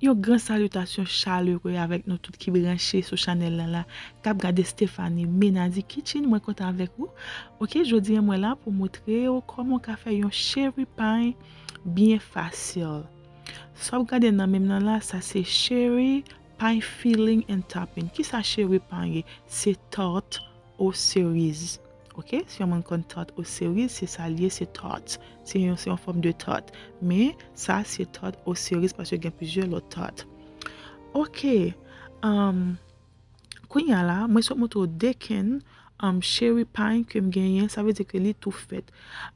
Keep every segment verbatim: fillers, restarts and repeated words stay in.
Yon gran salitasyon chalere avèk nou tout ki branche sou chanèl lan la, k ap gade Stephanie Menady Kitchen. Mwen kontan avèk ou. Oke, jodi a mwen la pou montre w kòman w ka fè yon cherry pie byen fasil. Sa w gade nan men m nan la, sa se cherry pie filling and topping. Kisa cherry pie ye? Se tart aux cerises. Oke, si yon moun konn tart aux cerises, se sa l ye, se tart. Se yon, se yon fòm de tart. Men, sa se tart aux cerises paske gen plizyè lòt tart. Oke, um, kounye a la, mwen sot montre w de kenn um, cherry pie ke m genyen, sa vle di ke li tou fèt.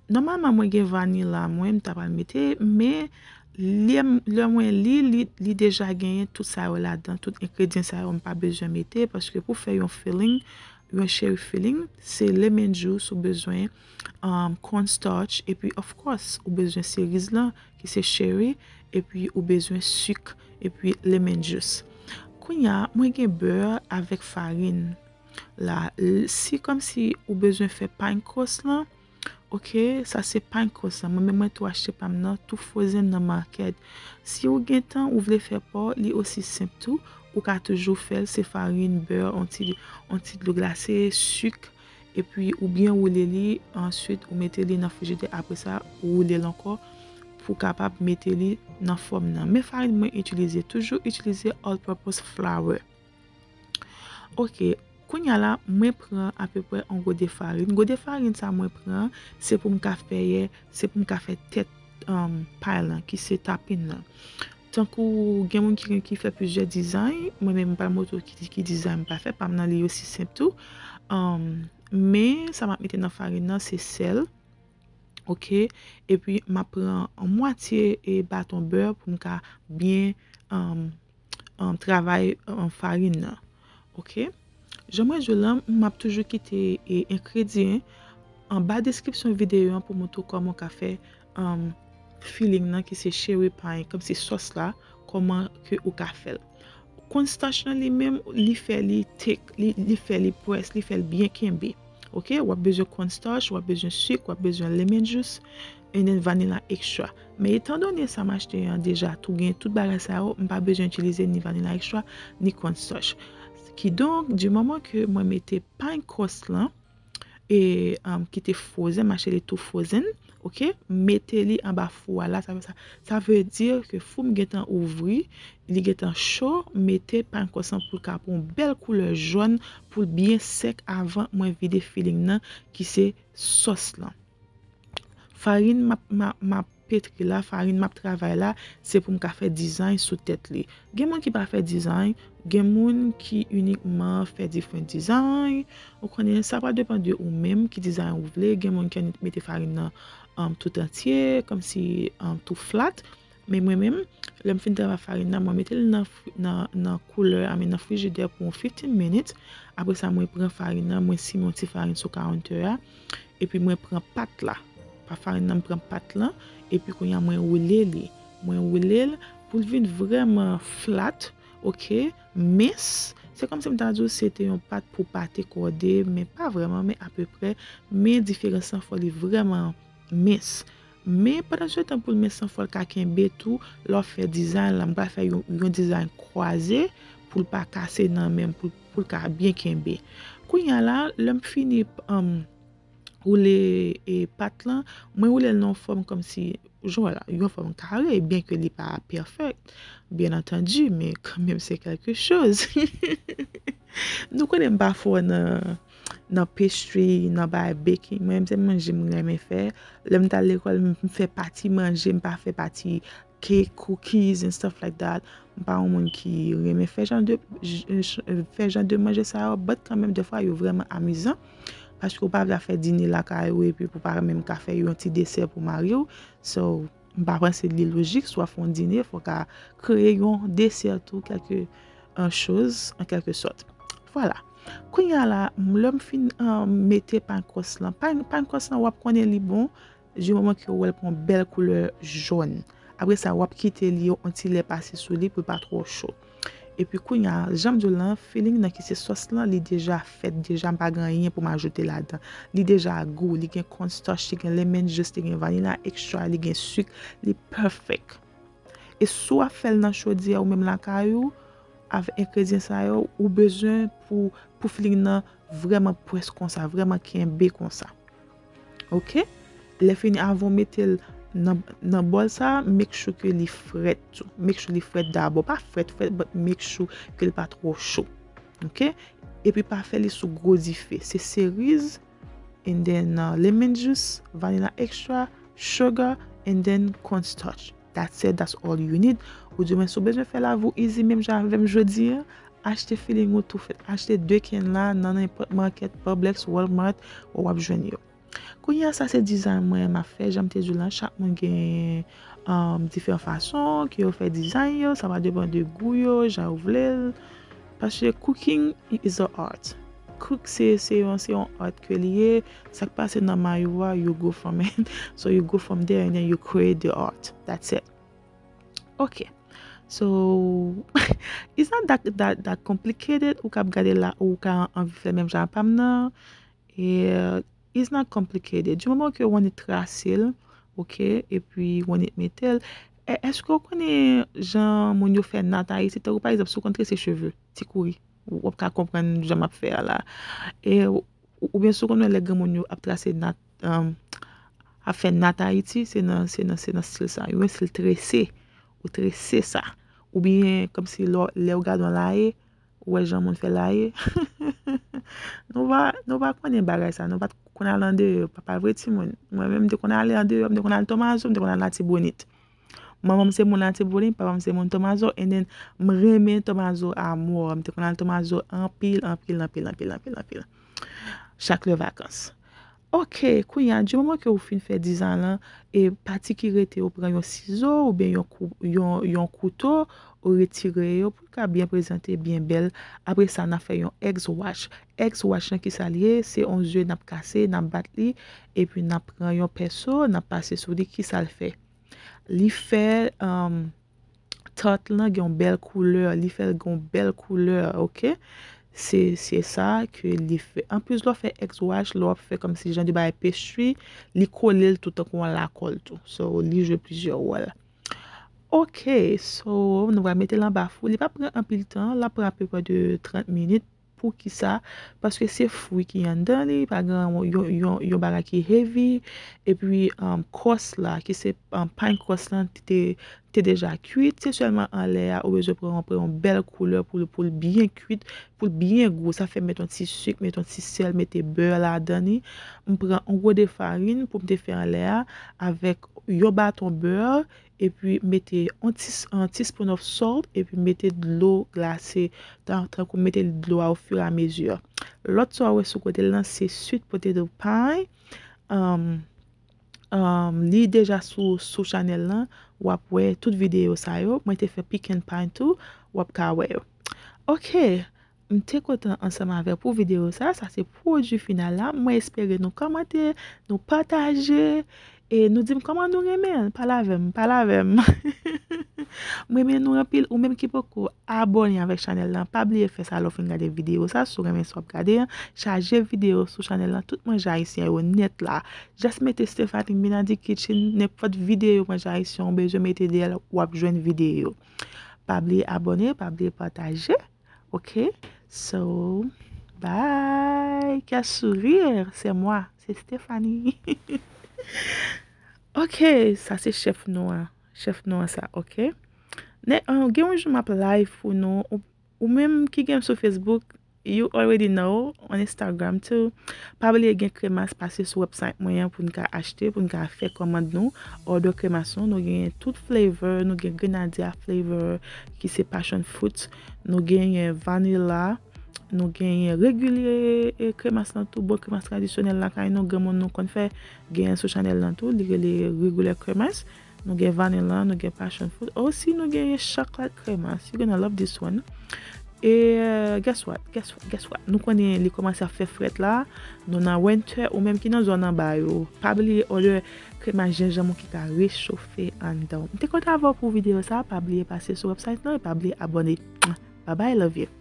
Nòmalman, mwen gen vanila, mwen, m ta pral mete, men lè, lè mwen li, li, li deja genyen tout sa yo ladan, tout engredyan sa yo, m pa bezwen mete, paske pou fè yon filling, yon cherry filling, se lemon juice ou bezwen, um, cornstarch, epi, of course, ou bezwen seriz lan, ki se cherry, epi ou bezwen sik, epi lemon juice. Kounye a, mwen gen bè avèk farin la. Si kòmsi ou bezwen fè pie crust lan, oke, sa se pie crust lan. Mwen menm mwen tou achte pa m nan, tou frozen nan market. Si ou gen tan, ou vle fè pa w, li osi senp tou, ou ka toujou fè l, se farin, bè, on ti, on ti dlo glase, sik, epi ou byen woule li, answit ou mete li nan frijidè, apre sa, ou woule l ankò pou kapab mete li nan fòm nan. Men farin mwen itilize, toujou itilize all purpose flour. Oke, kounye a la, mwen pran apeprè yon gode farin. Gode farin sa mwen pran, se pou m ka fè, se pou m ka fè tèt, um, pie lan, ki se topping lan. Tankou gen moun ki, ki fè plizyè dizay, mwen menm m pa montre w ki, ki dizay m pa fè, pa m nan li osi senp tou. Um, men sa m ap mete nan farin nan, se sèl, oke? Epi m ap pran yon mwatye e baton bè pou m ka byen, um, um, travay, um, farin nan. Oke? Jan mwen di w lan, m ap toujou kite, e, engredyan anba deskripsyon videyo an pou montre w kòman w ka fè, um, filling nan ki se cherry pie, kòmsi sòs la, kòman ke ou ka fè l. Cornstarch lan li menm, li fè li thick, li, li fè li press, li fè l byen kenbe. Oke, w ap bezwen cornstarch, w ap bezwen sik, w ap bezwen lemon juice, and then vanilla extra. Men etandone sa m achte an deja tou gen tout bagay sa yo, m pa bezwen itilize ni vanilla extra, ni cornstarch. Kidonk, di moman ke mwen mete pie crust lan, e, um, ki te frozen, m achte li tou frozen, oke, mete li anba fou a la, sa vle sa, sa vle di ke fou m gentan ouvri, li gentan cho, mete pie crust lan pou l ka pran yon bèl koulè jòn, pou l byen sèk avan mwen vide filling nan, ki se sòs lan. Farin m ap, m ap, m ap petri la, farin m ap travay la, se pou m ka fè dizay sou tèt li. Gen moun ki pa fè dizay, gen moun ki inikman fè diferan dizay. Ou konnen, sa pral depann de ou menm ki dizay ou vle. Gen moun ki annik mete farin nan, um, tout antye, kòmsi, um, tou flat. Men mwen menm, lè m fin travay farin nan, mwen mete l nan fri-, nan, nan koulè, I mean, nan frijidè pou yon fifteen minutes. Apre sa, mwen pran farin nan, mwen simen yon ti farin sou counter a. Epi mwen pran pat la. Pa farin nan, m pran pat lan. Epi kounye a, mwen woule li. Mwen woule l pou l vin vrèman flat, oke, mens. Se kòmsi m ta di w se te yon pat pou pate kòde, men pa vrèman, men apeprè. Men diferans lan fò li vrèman mens. Men pandan se tan pou l mens lan fò l ka kenbe tou, lè w fè dizay lan, m pral fè yon, yon dizay kwaze pou l pa kase nan men m, pou, pou l ka byen kenbe. Kounye a la, lè m fini, um, woule, e, pat lan, mwen woule l nan yon fòm kòmsi, jan w wè la, yon fòm kare, byen ke li pa pèfèk, byen antandi, men kanmenm se kèlke choz. Nou konnen m pa fò nan, nan pastry, nan bagay baking. Mwen menm se manje m renmen fè. Lè m t al lekòl, m fè pati manje, m pa fè pati cake, cookies and stuff like that. M pa yon moun ki renmen fè jan de, j-, j-, fè jan de manje sa yo, but kanmenm, defwa, yo vrèman amizan. Paske w pa vle al fè dine lakay ou epi pou w pa menm ka fè yon ti desè pou mari w. So, m pa panse li lojik, si w ap fè yon dine, fò w ka kreye yon desè tou, kèlke, an choz, an kèlke sòt. Vwala. Kounye a la, m, lè m fin, an, mete pie crust lan, pie, pie crust lan, w ap konnen li bon, di moman ke w wè l pran yon bèl koulè jòn. Apre sa, w ap kite li yon ti lè pase sou li pou l pa twò cho. Epi kounye a, jan m di w lan, filling nan ki se sòs lan, li deja fèt, deja m pa gen anyen pou m ajoute ladan. Li deja gou, li gen cornstarch, li gen lemon juice, li gen vanilla extra, li gen sik, li perfect. E si w ap fè l nan chodyè ou menm lakay ou, avèk engredyan sa yo, ou bezwen pou, pou feeling nan vrèman près konsa, vrèman kenbe konsa. Ok? Lè fini, avan w mete l nan, nan bòl sa, make sure ke li frèt tou. Make sure li frèt dabò. Pa frèt, frèt, but make sure ke li pa twò cho. Ok? Epi pa fè li sou gwo dife. Se cerise, and then uh, lemon juice, vanilla extra, sugar, and then cornstarch. That's it, that's all you need. Ou di mwen si w bezwen fè lavi w easy menm jan avè m jodi a, achte feeling ou tou fèt. Achte de kenn la nan nenpòt market, Publix, Walmart, ou w ap jwenn yo. Kounye a sa se design mwen m ap fè, jan m te di w lan, chak moun gen um, diferan fason ke yo fè design yo, sa va depann de gou yo, jan yo vle l. Paske cooking is a art. Cook se, se yon, se yon art ke li ye. Sa k pase nan may ou a, you go from it. So you go from there and then you create the art. That's it. Ok. So, it's not that, that, that complicated. Ou ka ap gade la, ou ka anvi fè menm jan pa m nan. E, uh, it's not complicated. Du moment ke w annik trase l, ok, epi w annik mete l. E, èske w konnen jan moun yo fè nat Ayiti? Tankou pa egzanp, si w konn trese cheve, ti kouri, w ap ka konprann jan m ap fè a la. E, ou, oubyen si w konnen lè granmoun yo ap trase nat, um, ap fè nat Ayiti, se nan, se nan, se nan stil sa. Yo, stil trese. Ou trese sa. Oubyen, kòmsi lè, lè w gade yon laye, ou wè jan moun fè laye. Nou pa, nou pa konnen bagay sa. Nou pa t konn al andeyò. Pa, pa vre, timoun. Mwen menm, m te konn ale andeyò, m te konn al Tomazo, m te konn al Latibonit. Manman m se moun Latibonit, papa m se moun Tomazo, and then m renmen Tomazo a mò. M te konn al Tomazo anpil, anpil, anpil, anpil, anpil, anpil. Chak lè vakans. Ok, kounye a, du moment ke ou fin fè design lan, e pati ki rete, ou pran yon sizo oubyen yon, kou, yon, yon kouto, ou retire yo pou l ka byen prezante, byen bèl. Apre sa, n ap fè yon egg wash. Egg wash lan, ki sa l ye? Se yon ze n ap kase, n ap bat li, epi n ap pran yon pèso, n ap pase sou li. Ki sa l fè? Li fè, um, tart lan gen yon bèl koulè, li fè l gen yon bèl koulè, ok? Se, se sa ke li fè. Anplis, lè w fè egg wash, lè w ap fè kòmsi jan de bagay pastry, li kole l tou tankou yon lakòl tou. So, li jwe plizyè wòl. Ok, so, nou va mete l anba fou. Li pa pran anpil tan, l ap pran apeprè de trant minit. Poukisa? Paske se fwi ki anndan li, pa gen yon, yon, yon bagay ki heavy. Epi, um, crust la, ki se, um, pancrust lan, te, te deja kwit. Se sèlman anlè a, ou bezwen pran, pran yon bèl koulè pou, pou l byen kwit, pou l byen gou. Sa fè m met yon ti sik, met yon ti sèl, mete bè ladan li. M pran yon gode farin pou m te fè anlè a, avèk yon baton bè, epi mete yon ti, yon ti spoon of salt, epi mete dlo glase, tan, tankou mete dlo a ofiramezi. Lòt sa w wè sou kote l lan, se sweet potato pie. Um, um, li deja sou, sou chanèl lan, w ap wè tout videyo sa yo. Mwen te fè pecan pie tou, w ap ka wè yo. Ok, m te kontan ansanm avè w pou videyo sa. Sa se pwodui final la. Mwen espere nou kòmante, nou pataje, e nou di m kòman nou renmen l. Pale avè m, pale avè m. M renmen nou anpil. Ou menm ki poko abòne avèk chanèl lan, pa bliye fè sa lè w fin gade videyo sa. Si w renmen sa w ap gade an, chaje videyo sou chanèl lan. Tout manje ayisyen yo nèt la. Just mete Stephanie Minady Kitchen, nenpòt videyo manje ayisyen w bezwen mete dèyè l, w ap jwenn videyo. Pa bliye abòne, pa bliye pataje. Ok? So, bye! Quel sourire! C'est moi, c'est Stephanie. Ok, sa se chèf nou an. Chèf nou an sa, ok? Nè, uh, gen yon jou m ap live pou nou. Ou, ou menm ki gen m sou Facebook, you already know, on Instagram too. Pa bliye gen kremas, pase sou website mwen an pou n ka achte, pou n ka fè kòmand nou, order kremas nou. Nou gen tout flavor, nou gen grenadya flavor ki se passion fruit, nou genyen vanilla, nou genyen regilye, e, kremas lan tou, bon kremas tradisyonèl lakay nou, granmoun nou konn fè, genyen sou chanèl lan tou, li rele regular kremas. Nou gen vanilla, nou gen passion fruit. Osi, nou genyen chocolate cremas. You're gonna love this one. E, uh, guess what? Guess what? Guess what? Nou konnen li kòmanse ap fè frèt la. Nou nan winter, ou menm ki nan zòn anba yo. Pa bliye order kremas jenjanm ou ki ka rechofe anndan w. M te kontan avè w pou videyo sa. Pa bliye pase sou website lan e pa bliye abòne. Bye bye, love you.